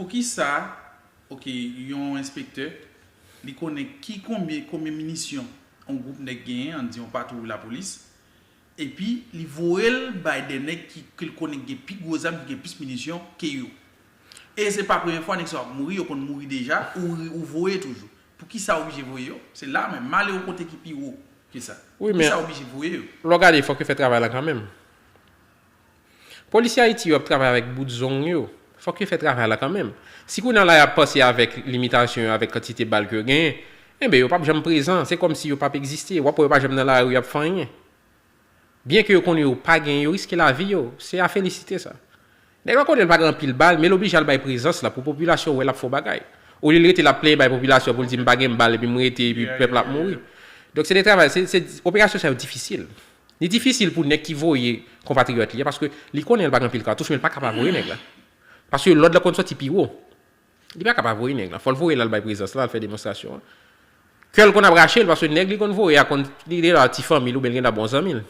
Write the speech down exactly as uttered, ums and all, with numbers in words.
Poukisa, ok, yon enspektè, li konnen ki konbyen, konbyen minisyon yon gwoup nèg genyen, ann di yon patwouy lapolis, epi li voye l bay de nèg ki, ke l konnen ki gen pi gwo zam, ki gen plis minisyon ke yo. E se pa premye fwa nèg sa yo ap mouri, yo konn mouri deja, ou, ou voye toujou. Poukisa oblije voye yo? Se la menm, m ale yon kote ki pi wo ke sa. Wi, men Poukisa oblije voye yo? Lè w gade, fòk yo fè travay la kanmenm. Polisye Ayiti yo ap travay avèk bout zong yo. Fòk yo fè travay la kanmenm. Si kounye a la y ap panse avèk limitasyon yo, avèk kantite bal ke yo genyen, enben yo p ap janm prezan. Se kòmsi yo p ap egziste. W ap wè yo pa janm nan lari, y ap fè anyen. Byen ke yo konnen yo pa genyen, yo riske lavi yo. Se a felisite sa. Nèg la konnen l pa gen anpil bal, men l oblije al bay prezans la pou popilasyon wè l ap fè yon bagay. Olye l rete l ap plenyen bay popilasyon pou l di m pa gen bal epi m rete epi pèp la ap mouri. Donk se de travay, se, se, operasyon sa yo difisil. Li difisil pou nèg ki voye konpatriyòt li a, paske li konnen l pa gen anpil katouch, men l pa ka pa voye nèg la. Paske lòd la konn sòti pi wo. Li pa ka pa voye nèg la. Fò l voye l al bay prezans la, al fè demonstrasyon an. Kè l konn ap rache l, paske nèg li konn voye a konn li gen dwa ti fanmi l oubyen l gen dwa bon zanmi l.